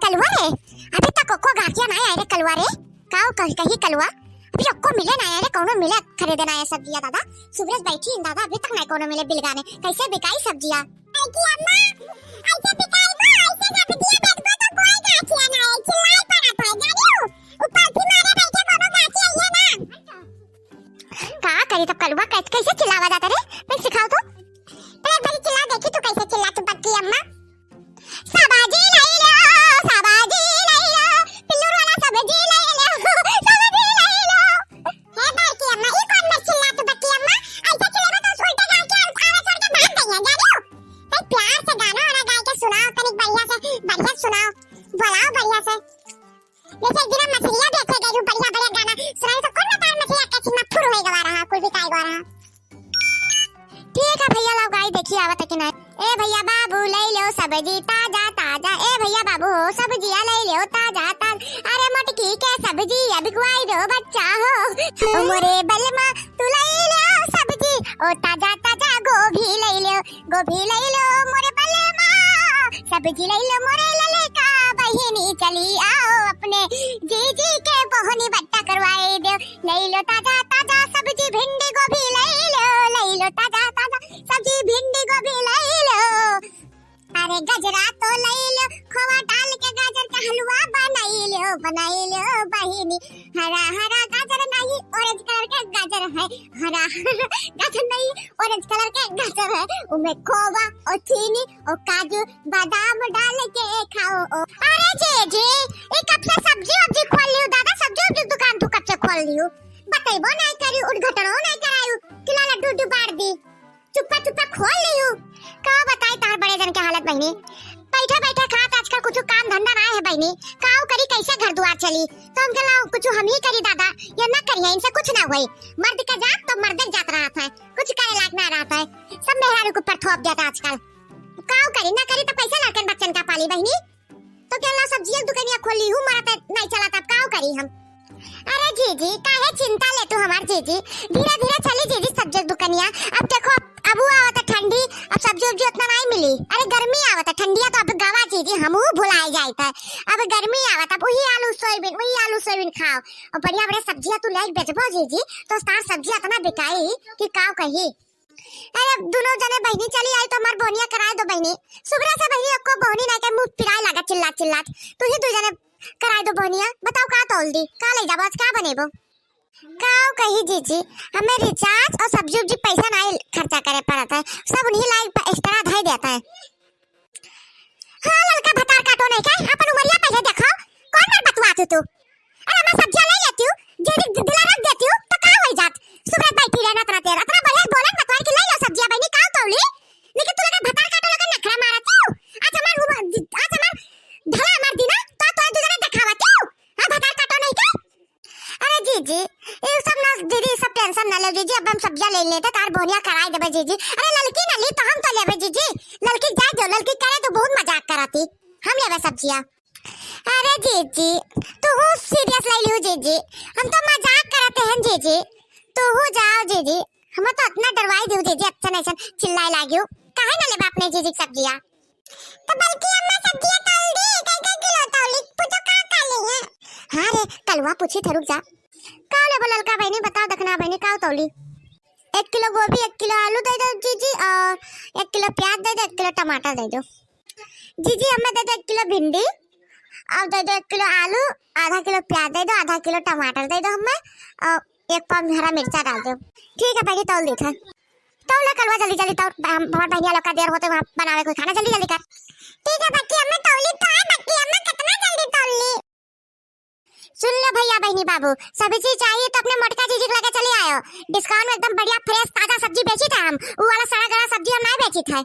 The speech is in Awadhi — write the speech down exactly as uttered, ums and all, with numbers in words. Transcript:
कलुआ रे, अभी तक एको गाहकिया नाहीं आए रे कलुआ रे। काउ कही, कही कलुआ, अभी एको मिले नाहीं आए रे, कउनो मिले खरीदे नाहीं आए सब्जिया दादा। सुबह से बैठी हन दादा, अभी तक नाहीं कउनो मिले बिलगाने। कैसे बिकाई सब्जिया? अरे की अम्मा, ऐसे बिकाई बा, ऐसे सब्जिया बेचबो तो कोई गाहकिया नाहीं आए, चिल्लाई पड़त है, जानियो? ऊपर भी मारे बैठे कउनो गाहकिया ये ना। का करी तब कलुआ, कै-, कैसे चिल्लावा जाता रे? मैं सिखाओ तो। अरे बड़ी चिल्ला, देखी तू कैसे चिल्ला तू बड़की अम्मा। सब्जी लइ लो, सब्जी लइ लो, पिल्लू वाला सब्जी लइ लो, सब्जी लइ लो। हे बड़की अम्मा, ई कौन में चिल्ला तू बड़की अम्मा? ऐसे चिल्लाबे तो उल्टे गाँव के आवे छोड़ के भाग जाइए, जानियो? तनी प्यार से गाना वाना गाय के सुनाओ, तनिक बढ़िया से, बढ़िया सुनाओ, बोलाओ बढ़िया से। जैसे एक दिन हम मछलियाँ बेचे गए रहू, बढ़िया बढ़िया गाना सुनाई तो कौन बताए मछलियाँ के चिन्ना फुर होए गवा रहा, कुल बिकाई गवा रहा। ठीक है भैया, लाओ गाई देखी आवत है कि नहीं। ए भैया बाबू लइ लो सब्जी ताजा ताजा, ए भैया बाबू हो सब्जिया लइ लो ताजा ताजा, अरे मोटकी के सब्जिया बिकवाई दो बच्चा हो। ओ मोरे बलमा तू लइ लो सब्जी, ओ ताजा ताजा गोभी लइ लो, गोभी लइ लो मोरे बलमा, सब्जी लइ लो मोरे ललका बहिनी, चली आओ अपने जीजी के बोहनी बट्टा करवाई देउ। लइ लो ताजा ताजा सब्जी भिंडी गोभी लइ लो, लइ लो ताजा ताजा सब्जी भिंडी गोभी लइ लो। अरे गजरा तो लइ लो, खोवा डाल के गाजर का हलवा बनाई लो, बनाई लो बहिनी। हरा हरा गाजर नहीं, orange colour के गाजर है, हरा हरा गाजर नहीं, orange colour के गाजर है, उमे खोवा और चीनी और काजू बादाम डाल के खाओ। ओ, अरे जीजी, ई कब से सब्जी वब्जी खोल लियो दादा, सब्जी वब्जी दुकान तू कब से खोल लियो? बतइबो नाहीं करी, उद्घाटनो नाहीं करायु, किला लड्डू उड्डू बांट दी, चुप्पा चुप्पा खोल लियो। का बताई तार बड़े जन के हालत बहिनी, बैठे बैठे खात, आजकल कुछ काम धंधा नाहीं है बहिनी, काउ करी, कैसे घर दुआर चली? तो हम कहला कुछ हम ही करी दादा, ये ना करिए, इनसे कुछ ना होई। मर्द का जात तो मर्द के जात रहत है, कुछ करे लायक ना रहत है, सब मेहरारू के ऊपर थोप देता आजकल। काउ करी, ना करी तो पैसा लड़कन बच्चन का पाली बहिनी। तो कहला सब्जिया दुकनिया खोल ली हूँ, मरा तो नाहीं चला, तब काउ करी हम? अरे जीजी, काहे चिंता ले तू हमार जीजी, धीरे धीरे चली जीजी सब्जी दुकनिया। अब देखो, अब वो आवत है ठंडी, अब सब्जी उब्जी उतना नाहीं मिली। अरे गर्मी आवत है, ठंडिया तो अब गवा जीजी, हमहू भुलाए जाइत है। अब गर्मी आवत, अब वही आलू सोयाबीन, वही आलू सोयाबीन खाओ, और बढ़िया बढ़िया सब्जिया तू ले बेचबो जीजी, तो तार सब्जी इतना बिकाई कि काउ कही। अरे दुनो जने बहिनी चली आई तो हमार बोहनिया कराए दो बहिनी। सुबह से बहिनी एको बोहनी नाहीं के मुँह पिराए लागा चिल्लात चिल्लात। तू ही दू जने कराए दो बोहनिया। बताओ का तौल दी, का ले जाबो, आज का बनेबो? काउ कही जीजी, हमें recharge और सब्जी उब्जी पैसा नाहीं खर्चा करे पड़त है, सब उन्हीं लाई प-, extra धई देत है। हाँ ललका भतार काटो नाहीं के, अपन उमरिया पहिले देखो, कौन बार बतुआत हो तू? अरे हमार सब्जिया ले लेती हूँ, जे दि-, दिला रख देती हूँ, तो का होई जात? सुबह बैठी रहना इतना देर, इतना बढ़िया बोलन बतवार के ले लो सब्जिया बहिनी, काउ तौली? लेकिन तू लगा भतार काटो लगा नखरा मारती हूँ। आज हमार हुआ, आज हमार ढला मार दी ना, तो तोरे दू जने देखावती हूँ। हाँ भतार काटो नाहीं के? अरे जीजी, ये सब ना दीदी, सब tension ना लो जीजी, अब हम सब्जिया ले लेते, तार बोहनिया कराई देबे जीजी। अरे ललकी ना ली तो हम तो लेबे जीजी, ललकी जाए दो, ललकी करे तो बहुत मजाक करती, हम लेबे सब्जिया। अरे जीजी, तू हूँ serious ले लियो जीजी, हम तो मजाक करते हैं जीजी, तू हूँ जाओ जीजी, हम तो इतना डरवाई दियो जीजी, अच्छा नहीं सन चिल्लाए लागियो, काहे ना लेबा अपने जीजी के सब्जिया? तो बल्कि अम्मा सब्जिया तौल दी, कई कई किलो तौली, पूछो का का लेंगे? हाँ रे, कलुआ पूछी थे, रुक जा। का लेबो ललका बहिनी, बताओ दखना बहिनी, का तौली? एक किलो गोभी, एक किलो आलू दे दो जीजी, और एक किलो प्याज दे दो, एक किलो टमाटर दे दो। जीजी, हमें दे दो एक किलो भिंडी, और दे दो एक किलो आलू, आधा किलो प्याज दे दो, आधा किलो टमाटर दे दो हमें, और एक पाव हरा मिर्चा डाल दो। ठीक है बहिनी, तौल देत है। तौल ना कलुआ, जल्दी जल्दी तौल, हम, हमार बहिनिया लोग का देर होते वहाँ बनावे कोई खाना, जल्दी जल्दी कर। ठीक है बड़की अम्मा, तौली तो है बड़की अम्मा, कितना जल्दी तौल ली। सुन लो भैया बहिनी बाबू, सब्जी चाहिए तो अपने मोटका जीजी के लगे चले आयो, discount में एकदम बढ़िया fresh ताजा सब्जी बेचित है हम, वो वाला सड़ा गला सब्जी हम नहीं बेचित है।